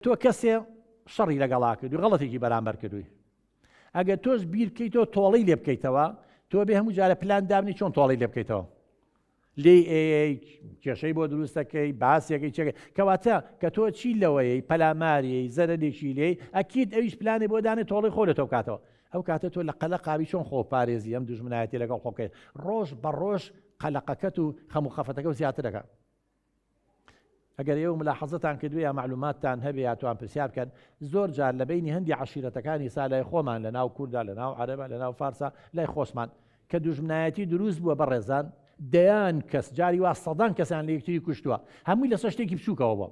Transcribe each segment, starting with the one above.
تۆ کەسێ شەڕی لەگەڵا کردووی غەڵەتێکی بەرامبەر کردووی ئەگەر تۆش بیر بکەیتەوە تۆڵەی لێ بکەیتەوە تۆ بێ هەموو جارە پلان دابنی چۆن تۆڵەی لێ بکەیتەوە لێی ئەیەی کێشەی بۆ دروستەکەی باسێکی چێکە کەواتە کە تۆ چی لەوەیە پەلاماریەی زەرەرێکی لێی ئەکید ئەویش پلانی بۆ دانێ تۆڵەی خۆ لە تۆ بکاتەوە ئەو کاتە تۆ لە قەلە قاوی چۆن خۆ پارێزی ئەم دوژمنایەتی لەگەڵ خۆکەی ڕۆژ بە ڕۆژ قەلەقەکەت و خەم و خەفەتەکە و زیاترەکە ئەگەر ئێوە ملاحەزەتان کردووە یا مەعلوماتتان هەبێ یا توان پرسیار بکەن زۆر جار لە بەینی هەندی عەشیرەتەکانی سا لای خۆمان لە ناو کووردا لە ناو عەرەبە لە ناو فارسا لای خۆشمان کە دوژمنایەتی دروست بووە بەڕێزان دەیان کەس جاری وا سەدان کەسیان لە یەکتری کوشتووە هەمووی لەسەر شتێکی بچووکەوە بووە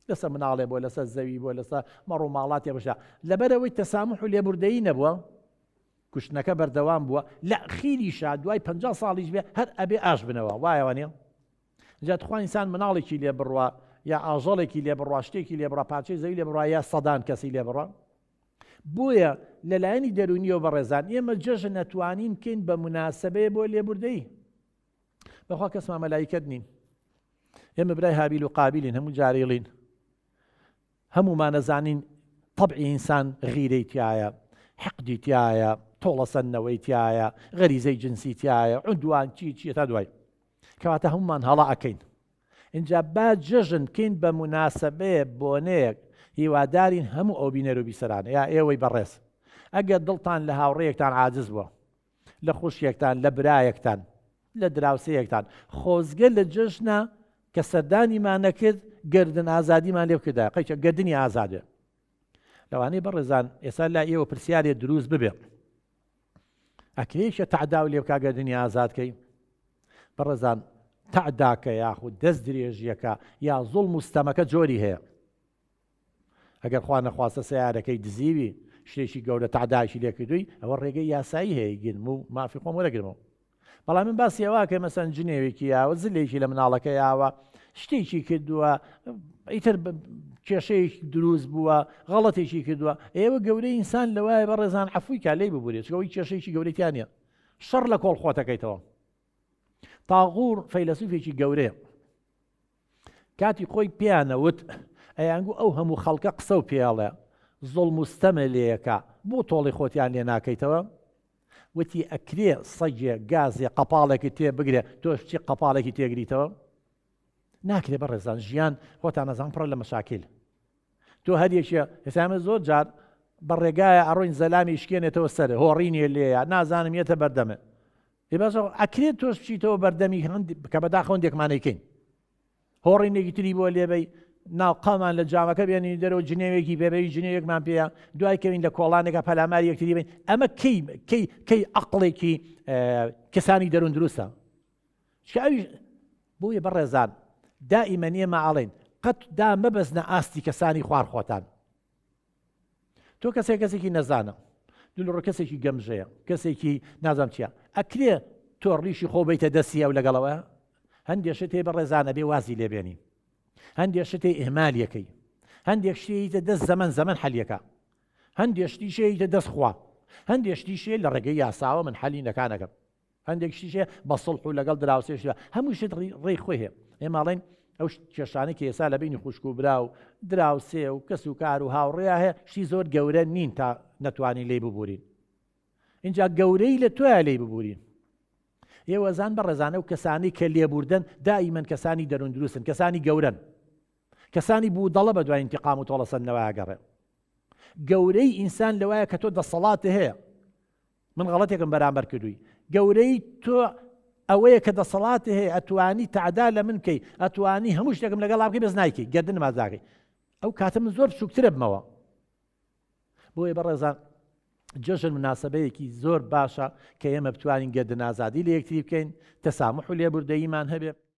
لەسەر مناڵێ بووە لەسەر زەوی بووە لەسەر مەڕ و ماڵاتێ بشە لەبەرەوەی تەسامح و لێبوردەیی نەبووە کوشتنەکە بەردەوام بووە لە خیریشا دوای 50 ساڵیش بێ هەر ئەبێ ئاش بنەوە وایەوە نیە جا تخوا ئینسان مناڵێکی لێ بڕوا یا ئاژەڵێکی لێ بڕوا شتێکی لێ بڕا پارچەی زەوی لێ بڕوا یا سەدان کەسی لێ بڕا بۆیە لەلایەنی دەرونیەوە بەڕێزان ئێمە جەژن نەتوانین بکەین بە مناسبەیە بۆ لێبوردەیی بەخوا کەسمان مەلایکەت نین ئێمە برای هابیل و قابیلین هەموو جارێڵین هەموومان ئەزانین تەبعی ئینسان غیرەی تیایە، حقدی تیایە، تۆڵەسەندنەوەی تیایە، غەریزەی جنسی تیایە، عدوان چی چی تا دوای. کەواتە هەموومان هەڵە ئەکەین. ئینجا با جەژن بکەین بە موناسەبەیە بۆنەیەک هیوادارین هەموو ئەو بینەر و بیسەرانە یا ئێوەی بەڕێز ئەگەر دڵتان لە هاوڕێیەکتان عاجز بووە لە خوشکێکتان، لە برایەکتان، لە دراوسێیەکتان. خۆزگە لە جەژنا کە سەردانیمان نەکرد، گەردن ئازادیمان لێ بکردایە. قەیچە گەردنی ئازاد بێ. لەوانەیە بەڕێزان ئێستا لای ئێوە پرسیارێ دروست ببێ. ئەکرێ تەعداو لێ بکا گەردنی ئازاد کەی؟ بەڕێزان تەعداکە یاخود دەست درێژیەکە یا زوڵم و ستەمەکە جۆری هەیە. ئەگەر خوا نەخواستە سەیارەکەی دزیوی شتێکی گەورە تەعدایکی لێکردووی ئەوە ڕێگەی یاسایی هەیە گرم و مافی خۆم وەرەگرمەوە بەڵام من باسی ئەوە کە مەسەن جنێوێکی یاوە زلێکی لە مناڵەکە یاوە شتێکی کردووە ئیتر کێشەیەکی دروست بووە غەڵەتێکی کردووە ئێوە گەورەی ئینسان لەوایە بە ڕێزان عەفوی کا لێی ببورێت چونکە کێشەیەکی گەورەی نییە شەڕ لە کۆڵ خۆتەکەیتەوە تاغور فەیلەسوفێکی گەورەیە کاتی خۆی پێیانەوت ئەیانگو ئەو هەموو خەڵکە قسە و پێڵێ زوڵم و ستەمە لێیەکا بۆ تۆڵی خۆتیان لێ ناکەیتەوە؟ وتی ئەکرێ سەگێ گازێ قەپاڵێکی تێ بگرێ تۆش بچی قەپاڵێکی تێگریتەوە؟ ناکرێ بەڕێزان ژیان خۆتان ئەزان پڕە لە مەشاکیل تۆ هەر یەکێ ئێستا زۆر جار بە ڕێگایە ئەڕۆین زەلامی شکێنێتەوە سەر هۆڕینێ لێیە نازانم یەتە بەردەمێ ئێ باشە ئەکرێت تۆش بچیتەوە بەردەمی هەند کە بەداخەوە هەندێکمانەیکەین هۆڕینێکی تری بۆ لێبەی ناوقامان لە جامەکە بێنین دەرەوە جنێوێکی پێبەی جنێوێکمان پێیە دوای کەوین لە کۆڵانێکە پەلامار یەکتری بین ئەمە کەی کەی کەی عقلێکی کەسانی دەروون دروستە چکە ئەویش بۆیە بەڕێزان دائیمە ئێمە ئاڵێن قەت دا مەبەزنە ئاستی کەسانی خوار خۆتان تۆ کەسێک کەسێکی نەزانە دلڕ کەسێکی گەمژەیە کەسێکی نازام چیە ئەکرێ تۆ ڕیشی خۆ بیتە دەستی ئەو لەگەڵەوە هەندێک شتێ بە ڕێزانە بێ وازی لێبێنی هەندێک شتێ ئهمالیەکەی هەندێک شتێیتە دەست زەمەن زەمەن حەلیەکە هەندێک شتیشەیتە دەست خوا هەندێک شتیشێ لە ڕێگەی یاساوە من حەلی نەکانەکەم هەندێک شتیش هەیە بە سوڵح و لەگەڵ دراوسێش هەموو شت ڕێی خۆی هەیە ئێمە ئەڵێن ئەو کێشانەی کە ئێستا لە بینی خوشک و برا و دراوسێ و کەس و کار و هاوڕێیا هەیە شتی زۆر گەورە نین تا نەتوانین لێی ببورین اینجا گەورەی لە تۆیا لێی ببورین ئێوە زان بە ڕێزانە و کەسانی کە لێبوردن دائیمەن کەسانی دەروون دروستن کەسانی گەورن کەسانی بوو دەڵە بە دوای انتقام و تۆڵەسەندنەوە گەڕێ گەورەی ئینسان لەوایە کە تۆ دەسەڵات هەیە من غەڵەتێکم بەرامبەر کردووی گەورەی تۆ ئەوەیە کە دەسەڵاتی هەیە ئەتوانی تەعدا لە من بکەی ئەتوانی هەموو شتێکم لەگەڵا بکەی بەس نایکەی گەردنم ئازاکەی ئەو کاتە من زۆر بچووکترە بمەوە بۆیە بەڕێزان جەژن مناسبەیەکی زۆر باشە کە ئێمە بتوانین گەردن ئازادی لە یەکتری بکەین تەسامح و لێبوردەییمان هەبێ.